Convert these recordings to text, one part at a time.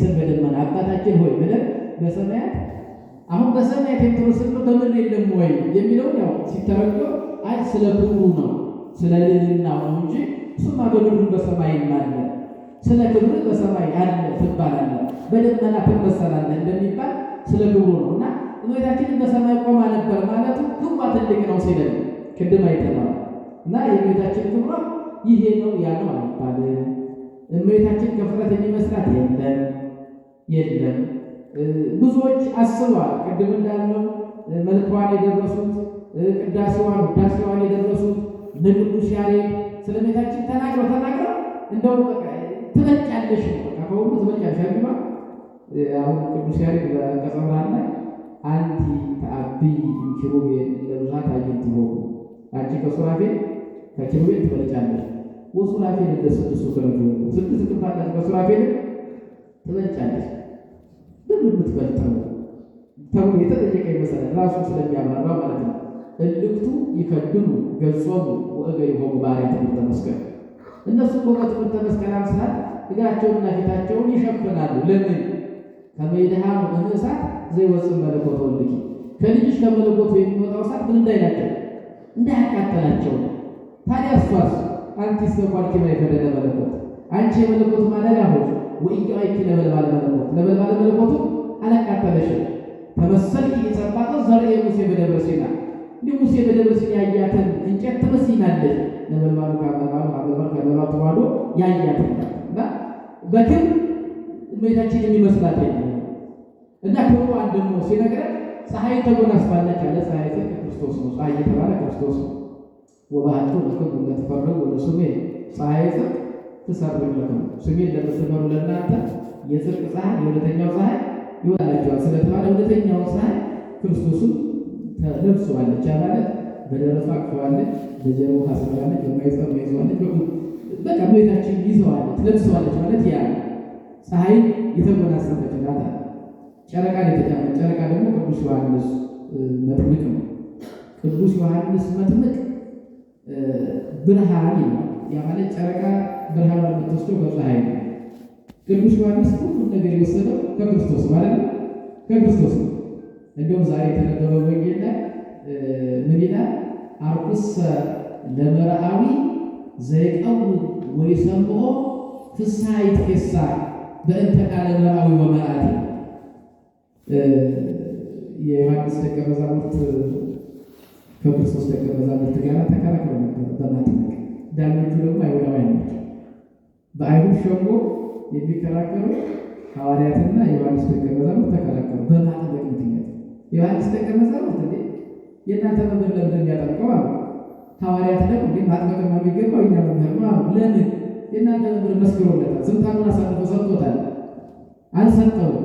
ንትሜሰል በደመና አባታችን ሆይ ብለን በሰማያት አሁን በሰማያት የምትመስል ነው በምድር የለም ወይ የሚለውን ያው ሲተረጎም አይ ስለ ክብሩ ነው ስለ ልዕልናው ነው እንጂ እሱማ በምድር በሰማይም አለ። ስለ ክብር በሰማይ አለ ትባላለህ፣ በደመና ትመሰላለህ እንደሚባል ስለ ክብሩ ነው። እና እመቤታችንን በሰማይ ቆማ ነበር ማለቱ ክብሯ ትልቅ ነው ሲለን ቅድም አይተነዋል። እና የእመቤታችን ክብሯ ይሄ ነው ያ ነው አይባልም። እመቤታችን ከፍጥረት የሚመስላት የለም የለም። ብዙዎች አስበዋል። ቅድም እንዳልነው መልኳን የደረሱት፣ ቅዳሴዋን ውዳሴዋን የደረሱት እነ ቅዱስ ያሬድ ስለ እመቤታችን ተናግረው ተናግረው እንደው በቃ ትበልጫለሽ ነው፣ በቃ ከሁሉ ትበልጫለሽ አይደል? አሁን ቅዱስ ያሬድ በአንቀጸ ብርሃን ላይ አንቲ ተዐብዪ እምኪሩቤል ለብዙኃት አዕይንቲሆሙ፣ አንቺ ከሱራፌል ከኪሩቤል ትበልጫለሽ፣ ወሱራፌል እንደ ስድስቱ ክንፍ፣ ስድስት ክንፍ አላቸው፣ ከሱራፌል ትበልጫለሽ። ለምን የምትበልጠው ተብሎ የተጠየቀ ይመስላል፣ ራሱ ስለሚያብራራ ማለት ነው። እልክቱ ይከድኑ ገጾሙ ወእገሪሆሙ ባሪያ ትምህርተ መስቀል፣ እነሱ እኮ በትምህርተ መስቀል አምሳል እግራቸውንና ፊታቸውን ይሸፍናሉ። ለምን? ከመ ይድሃኑ እምእሳት ዘይወፅእ መለኮት ወልድኪ፣ ከልጅሽ ከመለኮቱ የሚወጣው እሳት ምን እንዳይላቸው እንዳያቃጠላቸው። ታዲያ እሷስ አንቲ ሰኳልኪ ማይከደነ መለኮት፣ አንቺ የመለኮቱ ማደሪያ ሆይ ወኢያእኪ ነበልባለ መለኮት፣ ነበልባለ መለኮቱ አላቃጠለሽም። ተመሰልኪ የጸባጦ ዘርኤ ሙሴ በደብረ ሲና፣ እንዲሁ ሙሴ በደብረ ሲና ያያትን እንጨት ትመስይናለሽ። ነበልባሉ ከአመልባሉ አመልባሉ ከነበልባሉ ተዋህዶ ያያትን እና በክብር እመቤታችን የሚመስላት የለም። እና ክብሯን ደግሞ ሲነግረን ፀሐይ ተጎናጽፋለች አለ። ፀሐይ ጽድቅ ክርስቶስ ነው። ፀሐይ የተባለ ክርስቶስ ነው። ወባሕቱ ለክሙ ለትፈርሁ ለስሜ ፀሐይ ጽድቅ ትሰርቅ ለክሙ፣ ስሜን ለምትፈሩ ለእናንተ የጽድቅ ፀሐይ የእውነተኛው ፀሐይ ይወጣላችኋል ስለተባለ እውነተኛው ፀሐይ ክርስቶስን ለብሰዋለች። ያ ማለት በደረቷ አቅፈዋለች፣ በጀርባዋ አስረዋለች፣ በማኅፀኗ ይዘዋለች። በቃ እመቤታችን ይዘዋለች፣ ለብሰዋለች ማለት ያ ነው። ፀሐይን የተጎናጸፈች ናት አለ። ጨረቃን የተጫመች፣ ጨረቃ ደግሞ ቅዱስ ዮሐንስ መጥምቅ ነው። ቅዱስ ዮሐንስ መጥምቅ ብርሃን ይላል። ያ ማለት ጨረቃ ብርሃኗን የምትወስደው ከፀሐይ ነው። ቅዱስ ዮሐንስ ሁሉን ነገር የወሰደው ከክርስቶስ ማለት ነው፣ ከክርስቶስ ነው። እንደውም ዛሬ የተነበበው ወንጌል ላይ ምን ይላል? አርኩሰ ለመርአዊ ዘይቀውም ወይሰምዖ ፍስሐ ይትፌሳሕ በእንተ ቃለ መርአዊ ወመርዓቲ። የዮሐንስ ደቀ መዛሙርት ከክርስቶስ ደቀ መዛሙርት ጋር ተከራክረው ነበር በማጥመቅ። ዳኞቹ ደግሞ አይሁዳውያን ናቸው። በአይሁድ ሸንጎ የሚከራከሩ ሐዋርያትና የዮሐንስ ደቀ መዛሙርት ተከራከሩ በማጥመቅ ምክንያት። የዮሐንስ ደቀ መዛሙርት እንዴ የእናንተ መምህር ለምን የሚያጠምቀው አሉ። ሐዋርያት ደግሞ እንዴ ማጥመቅማ የሚገባው እኛ መምህር ነው አሉ። ለምን? የእናንተ መምህር መስክሮለታል፣ ስልጣኑን አሳልፎ ሰጥቶታል። አልሰጠውም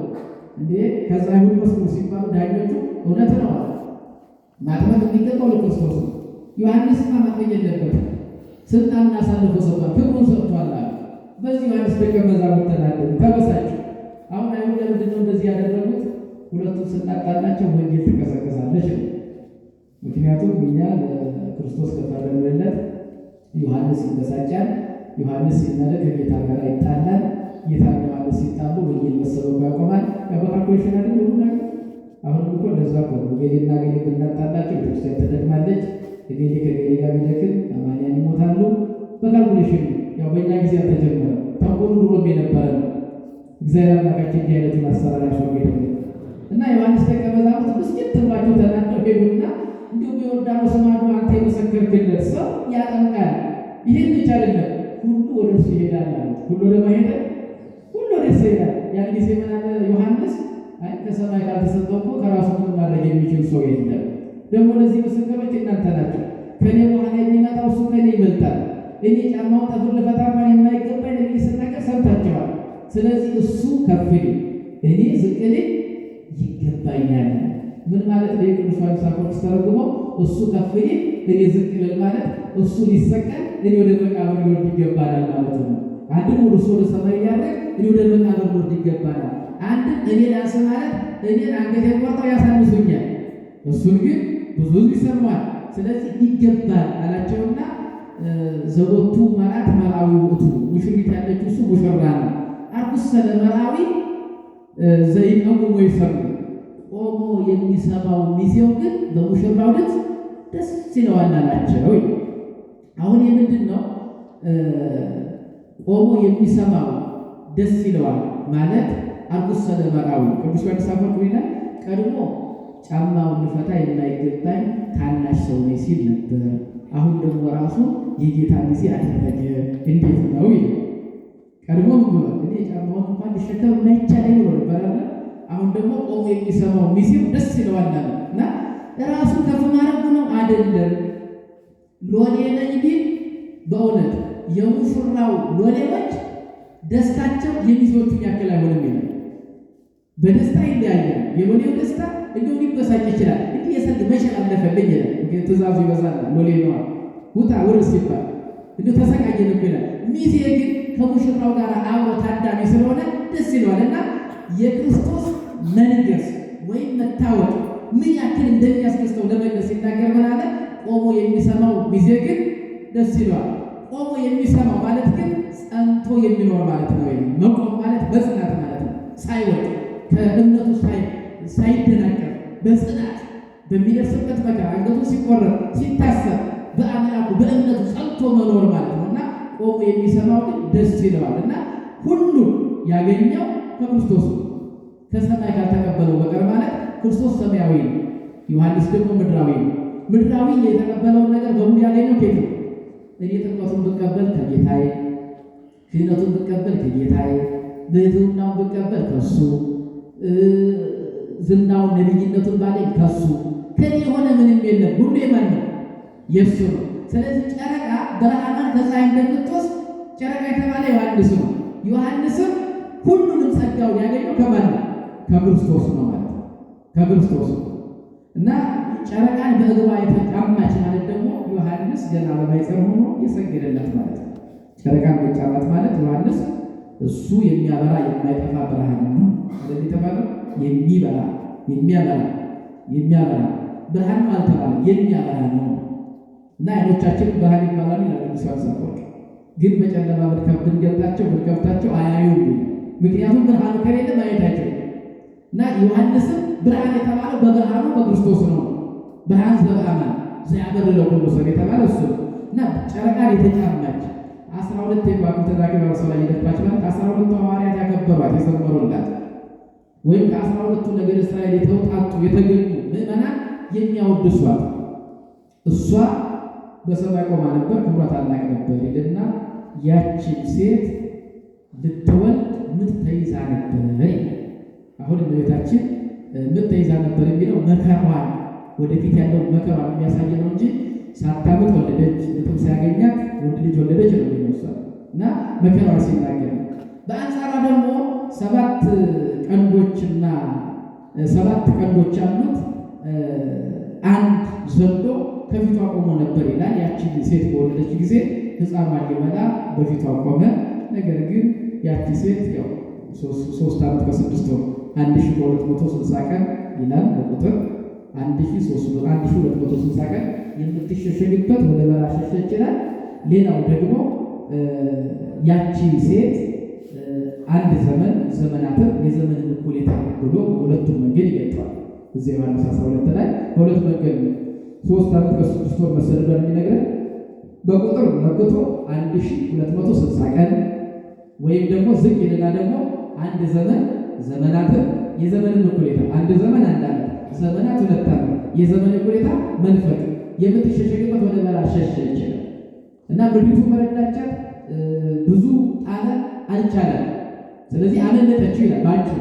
እንዴ? ከዛ አይሁድ መስክሩ ሲባሉ ዳኞቹ እውነት ነው አሉ። ማጥመቅ የሚገባው ለክርስቶስ ነው። ዮሐንስማ ማጥመቅ የለበትም፣ ስልጣኑን አሳልፎ ሰጥቷል፣ ክብሩን ሰጥቷል አሉ። በዚህ ዮሐንስ ደቀ መዛሙርት ተናደዱ፣ ተበሳጩ። አሁን አይሁድ ለምንድን ነው እንደዚህ ያደረጉት? ሁለቱም ስናጣላቸው ወንጌል ትቀሰቀሳለች ነው። ምክንያቱም እኛ ለክርስቶስ ከፈረምንለት ዮሐንስ ይበሳጫል። ዮሐንስ ሲናደድ ከጌታ ጋር ይጣላል። ጌታና ዮሐንስ ሲጣሉ ወንጌል መሰበኩ ያቆማል። ያው በ calculation አይደል ሁሉ ነገር። አሁንም እኮ እንደዛ እኮ ነው። እገሌና እገሌ ብናጣላቸው ቤተክርስቲያን ትደክማለች፣ እገሌ ከገሌ ጋር ቢደክም አማንያን ይሞታሉ። በ calculation ነው። ያው በእኛ ጊዜ አልተጀመረም። ተንኮሉ ድሮም የነበረ ነው። እግዚአብሔር አምላካችን እንዲህ አይነቱን አሰራር ያስወግድልን። እና ዮሐንስ ደቀ መዛሙርት ብስጭት ብሏቸው ተናደው ሄዱና እንዲሁም የዮርዳኖስ ማዶ አንተ የመሰከርክለት ሰው ያጠምቃል፣ ይህን ብቻ አይደለም ሁሉ ወደ እርሱ ይሄዳል አሉት። ሁሉ ወደ ማን ሄደ? ሁሉ ወደ እርሱ ይሄዳል። ያን ጊዜ ምን አለ ዮሐንስ? አይ ከሰማይ ካልተሰጠው እኮ ከራሱ ምንም ማድረግ የሚችል ሰው የለም። ደግሞ ለዚህ ምስክሮች እናንተ ናቸው። ከኔ በኋላ የሚመጣው እሱ ከኔ ይበልጣል። እኔ ጫማውን ጠፍር ልፈታ እንኳን የማይገባኝ ነብይ ስናገር ሰምታችኋል። ስለዚህ እሱ ከፍ ይል እኔ ዝቅ ልል ይገባኛል። ምን ማለት ነው? የቅዱስ ዮሐንስ አፈወርቅ ሲተረጉመው እሱ ከፍ ይል እኔ ዝቅ ልል ማለት እሱ ሊሰቀል እኔ ወደ መቃብር ሊወርድ ይገባናል ማለት ነው። አንድም ወደ እሱ ወደ ሰማይ ያደርግ እኔ ወደ መቃብር ሊወርድ ይገባናል። አንድም እኔ ላንስ ማለት እኔን አንገቴን ቆርጠው ያሳንሱኛል፣ እሱን ግን ብዙ ሕዝብ ይሰማል። ስለዚህ ይገባል አላቸውና ዘቦቱ መርዓት መርዓዊ ውእቱ፣ ሙሽሪት ያለችው እሱ ሙሽራ ነው። አርኩሰ ለመርዓዊ ዘይቀውም ወይሰምዕ፣ ቆሞ የሚሰማው ሚዜው ግን በሙሽራው ድምፅ ደስ ይለዋል አላቸው። አሁን የምንድን ነው ቆሞ የሚሰማው ደስ ይለዋል ማለት? አርጉስ ሰለመራዊ ቅዱስ ዮሐንስ አፈወርቅ ይላል፣ ቀድሞ ጫማውን ልፈታ የማይገባኝ ታናሽ ሰው ነኝ ሲል ነበር። አሁን ደግሞ ራሱ የጌታ ሚዜ አደረገ። እንዴት ነው ይላል። ቀድሞ ምን ብሏል? እኔ ጫማውን እንኳን ሊሸከም የማይቻለኝ ብሎ ነበር አይደል? አሁን ደግሞ ቆሞ የሚሰማው ሚዜው ደስ ይለዋል አለ እና ራሱ ከፍ ማድረጉ ነው አይደለም። ሎሌ ነኝ ቢል በእውነት የሙሽራው ሎሌዎች ደስታቸው የሚዜዎቹን ያክል አይሆንም ይላል። በደስታ ይለያያል። የሎሌው ደስታ እንደው ሊበሳጭ ይችላል። እንዲህ የሰርግ መቼ አለፈልኝ ይላል። ትእዛዙ ይበዛል። ሎሌ ነዋ፣ ውጣ ውርስ ሲባል እንዲሁ ተሰቃየን እኮ ይላል። ሚዜ ግን ከሙሽራው ጋር አብሮ ታዳሚ ስለሆነ ደስ ይለዋል። እና የክርስቶስ መንገስ ወይም መታወቅ ምን ያክል እንደሚያስደስተው ለመግለጽ ሲናገር ምን አለ? ቆሞ የሚሰማው ሚዜ ግን ደስ ይለዋል። ቆሞ የሚሰማው ማለት ግን ጸንቶ የሚኖር ማለት ነው። መቆም ማለት መጽናት ማለት ነው። ሳይወድቅ ከእምነቱ ሳይደናቀፍ በጽናት በሚደርስበት መከራ አንገቱ ሲቆረጥ ሲታሰር በአምላኩ በእምነቱ ጸንቶ መኖር ማለት ነው። እና ቆሞ የሚሰማው ግን ደስ ይለዋል። እና ሁሉም ያገኘው ከክርስቶስ ነው፣ ከሰማይ ካልተቀበለው በቀር ማለት ክርስቶስ ሰማያዊ ነው፣ ዮሐንስ ደግሞ ምድራዊ ነው። ምድራዊ የተቀበለውን ነገር በሙሉ ያገኘው ከየት ነው? እኔ ጥምቀቱን ብቀበል ከጌታዬ፣ ክህነቱን ብቀበል ከጌታዬ፣ ብሕትውናውን ብቀበል ከሱ፣ ዝናውን ነቢይነቱን ባገኝ ከሱ፣ ከኔ የሆነ ምንም የለም። ሁሉ የማን ነው? የእሱ ነው። ስለዚህ ጨረቃ ብርሃኗን ከፀሐይ እንደምትወስድ ጨረቃ የተባለ ዮሐንስ ነው። ዮሐንስም ሁሉንም ጸጋውን ያገኘው ከማን ነው? ከክርስቶስ ነው ማለት ነው። ከክርስቶስ ነው። እና ጨረቃን በእግሯ የተጫማች ማለት ደግሞ ዮሐንስ ገና በማኅፀን ሆኖ የሰገደላት ማለት ነው። ጨረቃን መጫማት ማለት ዮሐንስ እሱ የሚያበራ የማይጠፋ ብርሃን ነው አይደል የተባለው? የሚበራ የሚያበራ የሚያበራ ብርሃን ነው አልተባለም፣ የሚያበራ ነው። እና አይኖቻችን ብርሃን ይባላሉ ይላል ቅዱስ ዮሐንስ አፈወርቅ። ግን በጨለማ ብንገልጣቸው ብንከፍታቸው አያዩም። ምክንያቱም ብርሃኑ ከሌለ ማየት አይችሉም። እና ዮሐንስም ብርሃን የተባለው በብርሃኑ በክርስቶስ ነው። ብርሃን ዘበአማን ዘያበርህ ለኩሉ ሰብእ የተባለ እሱ ነው። እና ጨረቃን የተጫማች 12 የከዋክብት ራኬብ በራሷ ላይ የደፋች ማለት 12ቱ ሐዋርያት ያከበሯት የዘመሩላት ወይም ከ12ቱ ነገደ እስራኤል የተውጣጡ የተገኙ ምዕመናን የሚያወድሷት እሷ በሰማይ ቆማ ነበር፣ ክብሯ ታላቅ ነበር ይልና ያቺም ሴት ልትወልድ ምጥ ተይዛ ነበር ይላል። አሁን እመቤታችን ምጥ ተይዛ ነበር የሚለው መከሯን ወደፊት ያለው መከሯን የሚያሳይ ነው እንጂ ሳታምጥ ወለደች፣ ምጥም ሲያገኛት ወንድ ልጅ ወለደች ነው የሚለው እሷ እና መከሯን ሲናገር ነው። በአንጻሯ ደግሞ ሰባት ቀንዶችና ሰባት ቀንዶች ያሉት አንድ ዘንዶ ከፊቷ ቆሞ ነበር ይላል። ያቺን ሴት በወለደች ጊዜ ሕፃኗን ሊበላ በፊቷ ቆመ። ነገር ግን ያቺ ሴት ያው 3 ዓመት ከ6 ወር 1260 ቀን ይላል በቁጥር 1260 ቀን የምትሸሸግበት ወደ በረሃ ሸሸች ይላል። ሌላው ደግሞ ያቺ ሴት አንድ ዘመን ዘመናትን የዘመንን እኩሌታ ብሎ በሁለቱም መንገድ ይገልጠዋል። እዚህ ዮሐንስ 12 ላይ በሁለት መንገድ ነው 3 ዓመት ከ6 ወር መሰደዷን የሚነግረን በቁጥር ለክቶ 1260 ቀን ወይም ደግሞ ዝቅ ይልና ደግሞ አንድ ዘመን ዘመናትን የዘመንን እኩሌታ አንድ ዘመን አንድ ዓመት ዘመናት 2 ዓመት የዘመን እኩሌታ መንፈቅ የምትሸሸግበት ወደ በረሃ ሸሸች ይላል። እና ምድሪቱ መረዳቻት ብዙ ጣለ አልቻለም። ስለዚህ አመለጠችው ይላል። ባጭሩ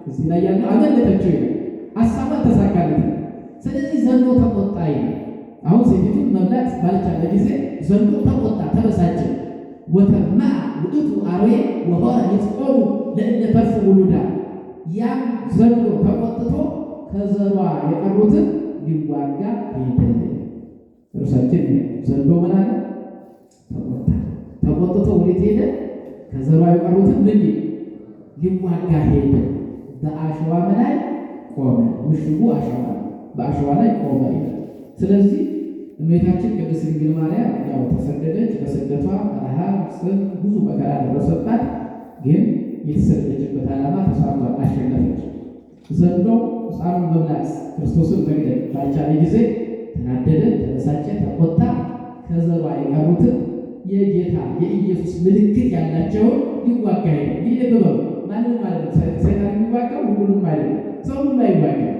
እዚህ ላይ ያለው አመለጠችው ይላል። ሐሳቧ ተሳካለት። ስለዚህ ዘንዶ ተቆጣ ይላል። አሁን ሴቲቱን መብላት ባልቻለ ጊዜ ዘንዶ ተቆጣ፣ ተበሳጨ። ወተማ ውእቱ አርዌ ወሆረ ይጽቆሙ ለእለ ተርፉ ውሉዳ። ያም ዘንዶ ተቆጥቶ ከዘሯ የቀሩትን ሊዋጋ ሄደ። እርሳችን ዘንዶ ምን አለ? ተቆጣ። ተቆጥቶ ወዴት ሄደ? ከዘሯ የቀሩትን ምን ሊዋጋ ሄደ። በአሸዋም ላይ ቆመ። ምሽጉ አሸዋ ነው። በአሸዋ ላይ ቆመ ይላል። ስለዚህ እመቤታችን ቅድስት ድንግል ማርያም ያው ተሰደደች። በስደቷ ረሃብ፣ ጽም፣ ብዙ መከራ ደረሰባት። ግን የተሰደደችበት ዓላማ ተሳክቷል፣ አሸነፈች። ዘንዶ ሕፃኑን መብላት ክርስቶስን መግደል ባልቻለ ጊዜ ተናደደ፣ ተበሳጨ፣ ተቆጣ። ከዘሯ የቀሩትን የጌታ የኢየሱስ ምልክት ያላቸውን ሊዋጋ ሄደ። እንግዲህ ልብ በሉ፣ ማንንም አይደለም ሰይጣን የሚዋጋው፣ ሁሉንም አይደለም፣ ሰው ሁሉ አይዋጋም።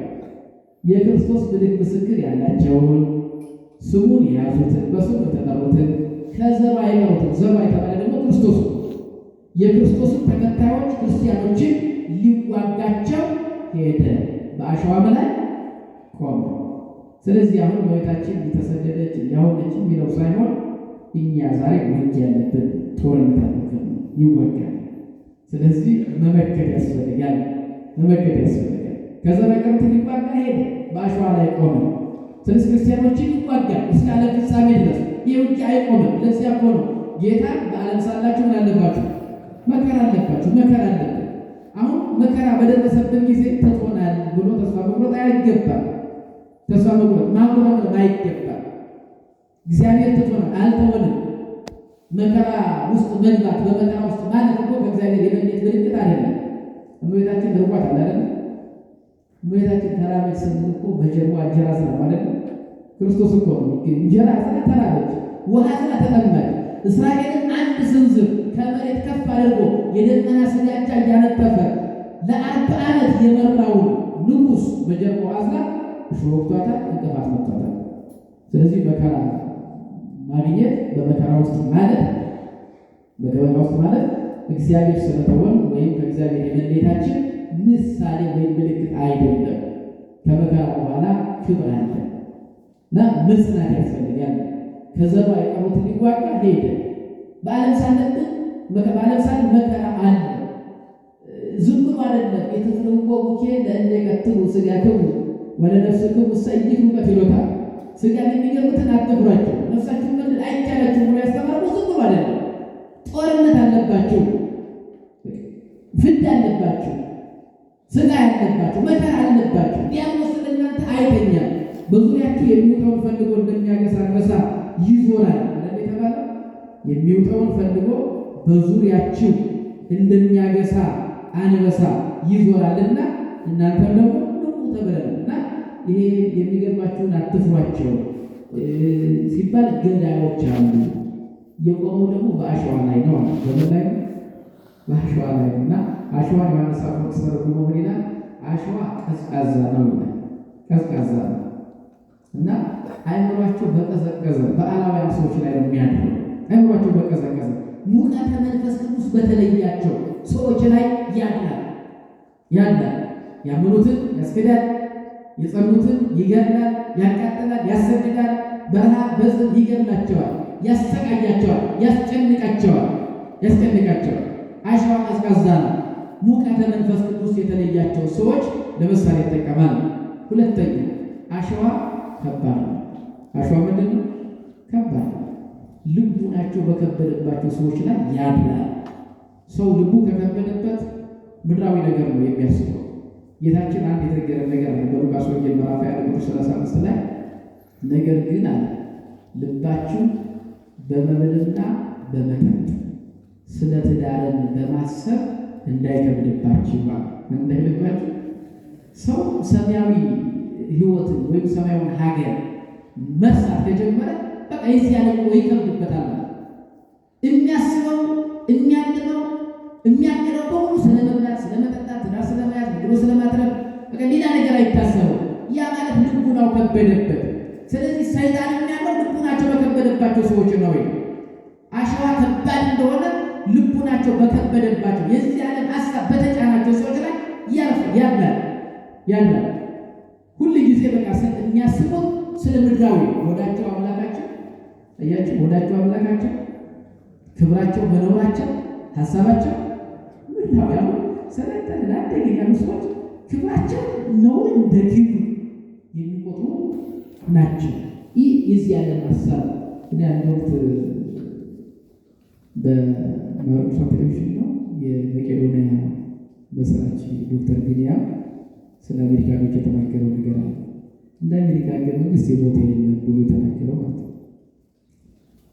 የክርስቶስ ምልክት ምስክር ያላቸውን፣ ስሙን የያዙትን፣ በስሙ የተጠሩትን፣ ከዘሯ የቀሩትን። ዘሯ የተባለ ደግሞ ክርስቶስ ነው። የክርስቶስን ተከታዮች ክርስቲያኖችን ሊዋጋቸው ሄደ፣ በአሸዋም ላይ ቆመ። ስለዚህ አሁን እመቤታችን የተሰደደች ያሆነች የሚለው ሳይሆን እኛ ዛሬ ውጊያ ያለብን፣ ጦርነት ያለብን፣ ይወጋል። ስለዚህ መመከት ያስፈልጋል፣ መመከት ያስፈልጋል። ከዘሯ የቀሩትን ሊዋጋ ሄደ፣ በአሸዋ ላይ ቆመ። ስለዚህ ክርስቲያኖችን ይዋጋል እስከ ዓለም ፍጻሜ ድረስ። ይህ ውጊያ አይቆምም። ለዚያ እኮ ነው ጌታ በዓለም ሳላችሁ ምን አለባችሁ? መከራ አለባችሁ፣ መከራ አለብን። አሁን መከራ በደረሰብን ጊዜ ትቶናል ብሎ ተስፋ መቁረጥ አይገባም። ተስፋ መቁረጥ ማጉረምረም አይገባም። እግዚአብሔር ትቶናል፣ አልተወንም። መከራ ውስጥ መግባት፣ በመከራ ውስጥ ማለት እኮ ከእግዚአብሔር የመለየት ምልክት አይደለም። እመቤታችን ርቧታል አይደል? እመቤታችን ተራበች ስንል እኮ በጀርባ እንጀራ ስራ ማለት ነው። ክርስቶስ እኮ ነው እንጀራ ስራ ተራበች፣ ውሃ ስራ ተጠማች። እስራኤልን አንድ ስንዝር ከመሬት ከፍ አድርጎ የደመና ስጋጃ እያነጠፈ ለ40 ዓመት የመራውን ንጉሥ በጀርባው አዝላ እሾህ ወግቷታል፣ እንቅፋት መጥቷታል። ስለዚህ መከራ ማግኘት፣ በመከራ ውስጥ ማለት እግዚአብሔር ስለተወን ወይም ከእግዚአብሔር የመለየታችን ምሳሌ ወይም ምልክት አይደለም። ከመከራ በኋላ ክብር አለ እና መጽናት ያስፈልጋል። ከዘሯ የቀሩትን ሊዋጋ ሄደ። በዓለም ሳለብን፣ በዓለም ሳለ መከራ አለ። ዝም ብሎ አይደለም። ኢትፍርህዎሙ ለእለ ይቀትሉ ሥጋክሙ ወለነፍስክሙ ኢይክሉ ቀትሎታ። ሥጋን የሚገድሉትን አትፍሯቸው፣ ነፍሳችሁን መግደል አይቻላችሁም ብሎ ያስተማረው ዝም ብሎ አይደለም። ጦርነት አለባችሁ፣ ፍዳ አለባችሁ፣ ስቃይ አለባችሁ፣ መከራ አለባችሁ። ዲያብሎስ ስለ እናንተ አይተኛም። በዙሪያችሁ የሚውጠውን ፈልጎ እንደሚያገሳ አንበሳ ይዞራል አይደል የተባለው? የሚውጠውን ፈልጎ በዙሪያችሁ እንደሚያገሳ አንበሳ ይዞራልና እናንተም ደግሞ ንቁ ተብለናል። እና ይሄ የሚገርማችሁን አትፍሯቸው ሲባል ገዳዮች አሉ። የቆመው ደግሞ በአሸዋ ላይ ነው አለ። በምን ላይ ነው? በአሸዋ ላይ ነው። እና አሸዋ ዮሐንስ አፈወርቅ ሲተረጉመው ምን ይላል? አሸዋ ቀዝቃዛ ነው ይላል። ቀዝቃዛ ነው እና አእምሯቸው በቀዘቀዘ በአላውያን ሰዎች ላይ ነው የሚያድረው። አእምሯቸው በቀዘቀዘ፣ ሙቀተ መንፈስ ቅዱስ በተለያቸው ሰዎች ላይ ያድራል፣ ያድራል። ያመኑትን ያስክዳል፣ የጸኑትን ይገድላል፣ ያቃጥላል፣ ያሰድዳል። በረሃብ በጽም ይገድላቸዋል፣ ያሰቃያቸዋል፣ ያስጨንቃቸዋል፣ ያስጨንቃቸዋል። አሸዋ ቀዝቃዛ ነው። ሙቀተ መንፈስ ቅዱስ የተለያቸው ሰዎች ለምሳሌ ይጠቀማል። ሁለተኛ አሸዋ ከባድ ነው። አሸዋ ምንድን ነው? ከባድ ነው። ልቡናቸው በከበደባቸው ሰዎች ላይ ያድራል። ሰው ልቡ ከከበደበት ምድራዊ ነገር ነው የሚያስበው። ጌታችን አንድ የተነገረ ነገር አለ በሉቃስ ወንጌል ምዕራፍ 21 ቁጥር 35 ላይ። ነገር ግን አለ፣ ልባችሁ በመብልና በመጠጥ ስለ ትዳርን በማሰብ እንዳይከብድባችሁ አለ። ምን እንዳይከብድባችሁ? ሰው ሰማያዊ ሕይወትን ወይም ሰማያዊውን ሀገር መርሳት ከጀመረ በቃ የዚህ ዓለም ኑሮ ይከብድበታል ማለት። የሚያስበው፣ የሚያልመው፣ የሚያቅደው በሙሉ ስለ መብላት፣ ስለ መጠጣት፣ ትዳር ስለመያዝ፣ ምግብ ስለማትረፍ፣ በቃ ሌላ ነገር አይታሰበው። ያ ማለት ልቡናው ከበደበት። ስለዚህ ሰይጣን የሚያለው ልቡናቸው በከበደባቸው ሰዎች ነው። አሸዋ ከባድ እንደሆነ ልቡናቸው በከበደባቸው፣ የዚህ ዓለም ሀሳብ በተጫናቸው ሰዎች ላይ ያርፍ ያድራል፣ ያድራል። ሁል ጊዜ በቃ የሚያስቡት ስለ ምድራዊ፣ ሆዳቸው አምላካቸው፣ አያችሁ፣ ሆዳቸው አምላካቸው፣ ክብራቸው መኖራቸው፣ ሀሳባቸው ምድራዊ ያሉ፣ ሰለጠንን አደግን ያሉ ሰዎች ክብራቸው ነውር እንደ ክብር የሚቆጥሩ ናቸው። ይህ የዚህ ዓለም ሀሳብ። እኔ አንድ ወቅት በማርቆስ ቴሌቪዥን ነው የመቄዶንያ መስራች ዶክተር ቢንያም ስለ አሜሪካኖች የተናገረው ነገር አለ። እንደ አሜሪካ ሀገር መንግስት የሞተ የለም ብሎ የተናገረው ማለት ነው።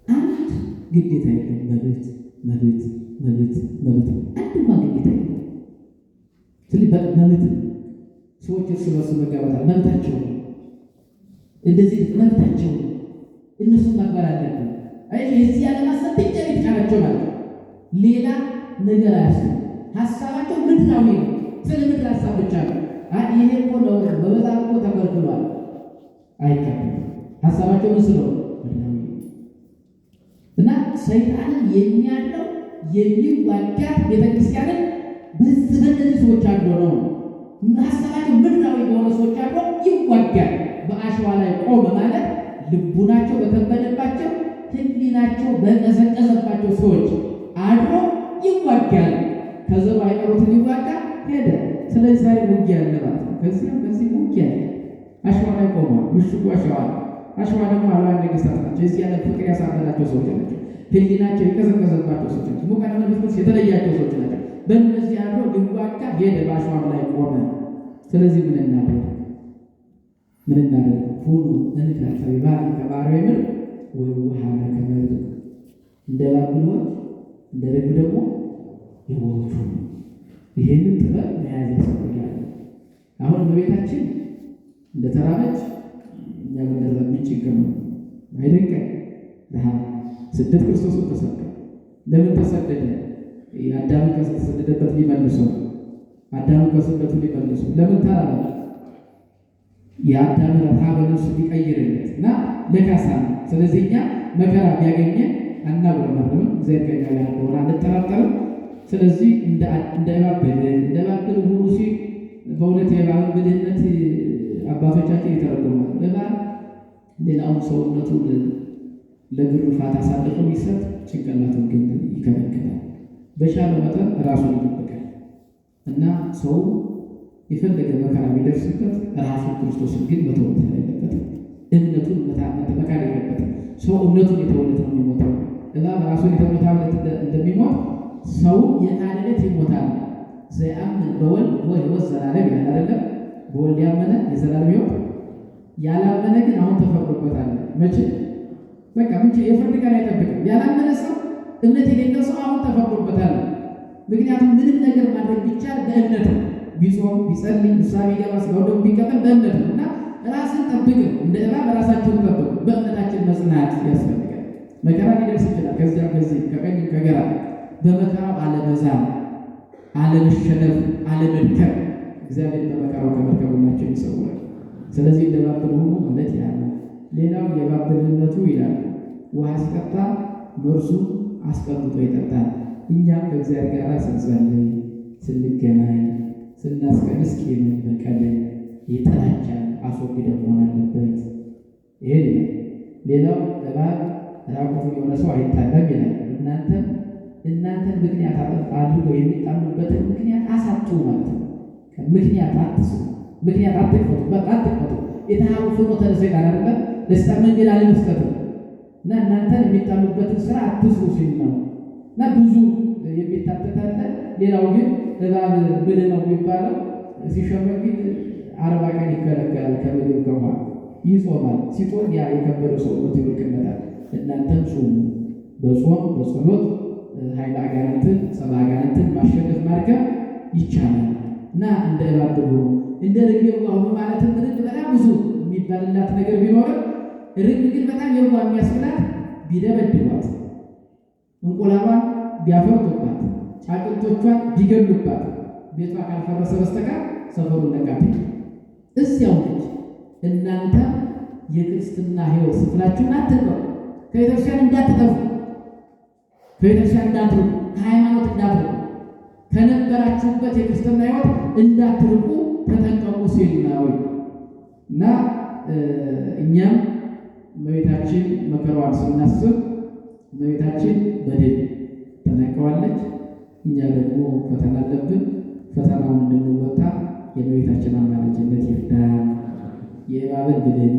አንድ ግዴታ የለም፣ መብት፣ መብት፣ መብት መብት ነው። አንድ እንኳን ግዴታ የለም። ስለዚህ መብት ነው። ሰዎች እርስ በርስ መጋባታል መብታቸው ነው። እንደዚህ መብታቸው ነው። እነሱን ማክበር አለብን። አይ የዚህ ዓለም ሀሳብ ብቻ ነው የተጫናቸው ማለት ነው። ሌላ ነገር አያስቡም። ሀሳባቸው ምድራዊ ነው። ስለ ምድር ሀሳብ ብቻ ነው። አይ ይሄ እኮ ነው በመጽሐፍ እኮ ተከልክሏል፣ አይቀበሉም። ሀሳባቸው ምን ስለሆነ ምድራዊ ነው። እና ሰይጣንን የሚያድነው የሚዋጋት ቤተክርስቲያንን በዚህ በእነዚህ ሰዎች አድሮ ነው። ሀሳባቸው ምድራዊ በሆነ ሰዎች አድሮ ይዋጋል። በአሸዋ ላይ ቆመ ማለት ልቡናቸው በከበደባቸው ሕሊናቸው በቀዘቀዘባቸው ሰዎች አድሮ ይዋጋል። ከዘሩ አይቀሩትን ሊዋጋ ሄደ። ስለዚህ ዛሬ ውጊያ አለ ማለት ነው። ከዚህም ከዚህ ውጊያ አለ። አሸዋ ላይ ቆሟል። ምሽጉ አሸዋ ነው። አሸዋ ደግሞ አልባን ነገስታት ናቸው። የዚህ ዓለም ፍቅር ያሳበዳቸው ሰዎች ናቸው። ሕሊናቸው የቀዘቀዘባቸው ሰዎች ናቸው። ሙቀት መንፈስ ቅዱስ የተለያቸው ሰዎች ናቸው። በእነዚህ አድሮ ሊዋጋ ሄደ። በአሸዋም ላይ ቆመ። ስለዚህ ምን እናደርግ? ምን እናደርግ? ሁኑ እንከ ጠቢባን ከመ አርዌ ምድር ወየዋሃነ ከመ ርግብ። እንደ እባብ ብልሆች እንደ ርግብ ደግሞ የዋሆች ሁኑ። ይህንን ጥበብ መያዝ ያስፈልጋል። አሁን እመቤታችን እንደተራበች እኛ ብንራብ ምን ችግር ነው? አይደንቀን። ረሃብ፣ ስደት ክርስቶስን ተሰደደ። ለምን ተሰደደ? አዳምን ከተሰደደበት ሊመልሰው፣ አዳምን ከስደቱ ሊመልሰው። ለምን ተራበ? የአዳምን ረሃበ ነፍስ ሊቀይርለት እና ለካሳ ነው። ስለዚህ እኛ መከራ ቢያገኘን አናጉረመርምም፣ እግዚአብሔር ከእኛ ጋር እንደሆነ አንጠራጠርም። ስለዚህ እንደ እባብ ብልህ እንደ እባብ ብልህ ሁኑ ሲል በእውነት የእባብን ብልህነት አባቶቻችን ይተረጉማሉ። እባብ ሌላውን ሰውነቱን ለግርፋት አሳልፎ ቢሰጥ ጭንቅላቱን ግን ይከለክላል። በቻለው መጠን ራሱን ይጠብቃል እና ሰው የፈለገ መከራ ቢደርስበት ራሱን ክርስቶስን ግን መተው የለበትም። እምነቱን መካድ የለበትም። ሰው እምነቱን የተወለት ነው የሚሞተው። እባብ ራሱን የተወለት እንደሚሞት ሰው የካደለት ይሞታል። ዘያምን በወልድ ወሕይወት ዘላለም ይላል አይደለም? በወልድ ያመነ የዘላለም ሕይወት፣ ያላመነ ግን አሁን ተፈርዶበታል። መቼ በቃ መቼ የፍርድ ቀን አይጠብቅም። ያላመነ ሰው እምነት የሌለው ሰው አሁን ተፈርዶበታል። ምክንያቱም ምንም ነገር ማድረግ ቢቻል በእምነት ነው። ቢጾም ቢጸልይ ንስሐ ቢገባ ሥጋውን ደሙን ቢቀበል በእምነት ነው እና ራስን ጠብቅ ነው። እንደ እባብ ራሳችሁን ጠብቁ። በእምነታችን መጽናት ያስፈልጋል። መከራ ሊደርስ ይችላል። ከዚያም ከዚህ ከቀኝም ከግራ በመከራው አለመዛል፣ አለመሸነፍ፣ አለመድከም እግዚአብሔር በመከራው ከመርከቡላቸው ይሰውራል። ስለዚህ እንደ እባብ ብልህ ሁኑ ማለት ያ ነው። ሌላው የእባብ ብልህነቱ ይላል ውሃ ሲጠጣ መርዙን አስቀምጦ ይጠጣል። እኛም ከእግዚአብሔር ጋር ስንጸልይ፣ ስንገናኝ፣ ስናስቀድስ ቂምን፣ በቀልን፣ የጥላቻን አስወግደን መሆን አለበት። ይሄን ይላል። ሌላው እባብ ራቁቱን የሆነ ሰው አይጣላም ይላል። እናንተን ምክንያት አድርገው የሚጣሉበትን ምክንያት አሳጡ ማለት ነው። ምክንያት አትስጡ፣ ምክንያት አትክፈቱ፣ በቃ አትክፈቱ። የተሃቡ ፍኖተ ለሰይጣን አይደለ ለሰይጣን መንገድ አለመስጠት ነው እና እናንተን የሚጣሉበትን ስራ አትስሩ ሲል ነው። እና ብዙ የሚታተት አለ። ሌላው ግን እባብ ብልህ ነው የሚባለው ሲሸመግል 40 ቀን ይከለከላል ከምግብ ከውሃ ይጾማል። ሲጾም ያ የከበደው ሰውነቱ ይወድቅበታል። እናንተም ጹሙ። በጾም በጸሎት ኃይለ አጋንንትን ጸባ አጋንንትን ማሸነፍ ማድከም ይቻላል እና እንደ እባብ ብልህ ሁኑ። እንደ ርግብ የዋህ ሁኑ ማለትም ርግብ በጣም ብዙ የሚባልላት ነገር ቢኖርም ርግብ ግን በጣም የዋህ የሚያስብላት ቢደበድቧት፣ እንቁላሏን ቢያፈርጡባት፣ ጫጩቶቿን ቢገሉባት ቤቷ ካልፈረሰ በስተቀር ሰፈሩን ለቃ አትሄድም። እዚያው ነች። እናንተ የክርስትና ሕይወት ስፍራችሁን አትልቀቁ። ከቤተክርስቲያን እንዳትጠፉ፣ ከቤተክርስቲያን እንዳትርቁ፣ ከሃይማኖት እንዳትርቁ፣ ከነበራችሁበት የክርስትና ሕይወት እንዳትርቁ ተጠንቀቁ ሲል ነው። እና እኛም እመቤታችን መከራዋን ስናስብ እመቤታችን በድል ተጠንቀዋለች። እኛ ደግሞ ፈተና አለብን። ፈተናውን እንድንወጣ የእመቤታችን አማላጅነት ይርዳን። የእባብን ብልህነት